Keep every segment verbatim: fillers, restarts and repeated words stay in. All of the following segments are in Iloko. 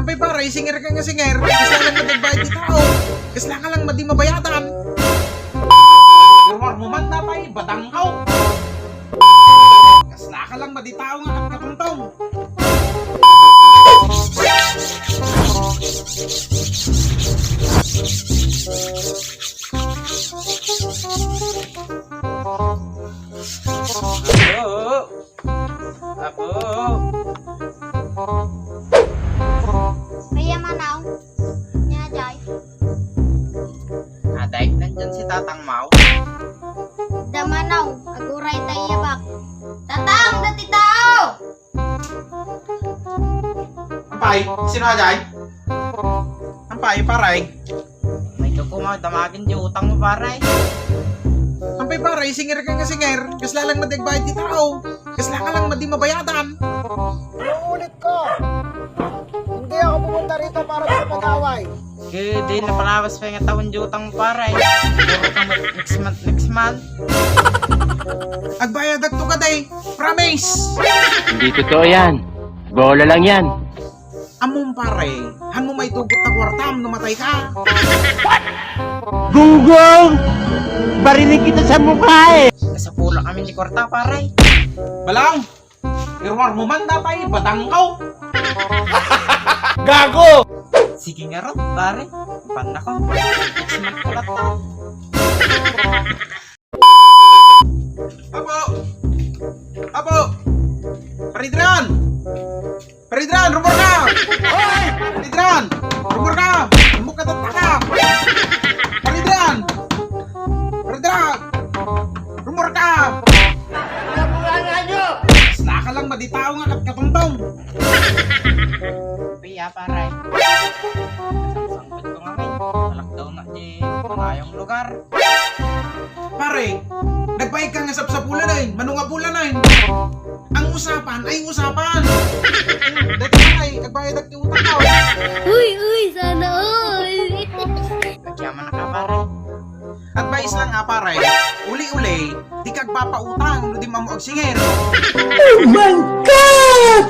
Apay pare, singer ka nga singer. Kasla ka lang madi agbayad ti tao. Kasla ka lang madi mabayadan. Iruarmo man dayta, badangkaw. Kasla ka lang madi tao nga katkatungtong. Apo! Apo! Kaya manaw? Nia jay? Aday, nandiyan si Tatang Mau. Da manaw, aguray ta iyabak. Tatang, dati tao! Ampay, sino jay? Ampay, pare. May kukumaw, damagen di utang mo, pare. Ampay, pare, singer ka nga singer. Kasla lang madi agbayad ti tao. Kasla ka lang madi mabayadan. Inuulit ko, hindi ako pumunta rito para makipag-away. Kaya di napalawas pa nga taon di utang mo, pare. Puro ka mo next month, next month. Agbayadak to kadi. Promise! Hindi totoo yan. Bola lang yan. Ammom, pare, han mo maitugot ta kuartam no matay ka. Gunggong! Barinig kita sa mukha eh! Kasapula kami ni kuarta, pare. Balang! Iruarmo man dayta, badangkaw. Gago! Sige ngarud, pare. Pannakon. Next month ulit ta. Apo! Apo! Paridran! Paridran, rumor ka! Hoy! Paridran! Rumor ka! Rumor ka, tattaka! Paridran! Paridran! Rumor ka! Kasla ka lang madi tao nga katkatungtong. Pia, pare. Sangpet ko nga, men. Lockdown na di manayong lugar. Pare, nagbayad ka nga sapsapulan ay, manungapulan ay. Ang usapan ay usapan. Dati ay, nagbayad ang utang ko. Uy, uy, sana all. Nagyaman na ka, pare. Advice lang nga, pare. Uli-uli, di ka agpapautang no di mo ammo agsinger. Oh my God!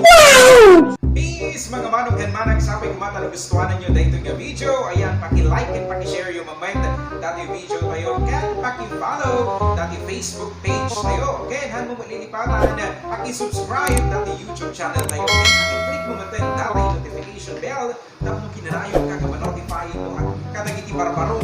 Wow! Peace, mga manong ken manang, sapay koma ta nagustuhan ninyo daytoy nga video. Ayan, paki-like and paki-share yo manen daytoy video tayo. Ken paki-follow daytoy Facebook page tayo. Ken han mo malilipatan, paki-subscribe daytoy YouTube channel tayo. Ken paki-click mo manen daytoy notification bell tapno kinanayon ka nga ma-notify mo kadagiti barbaro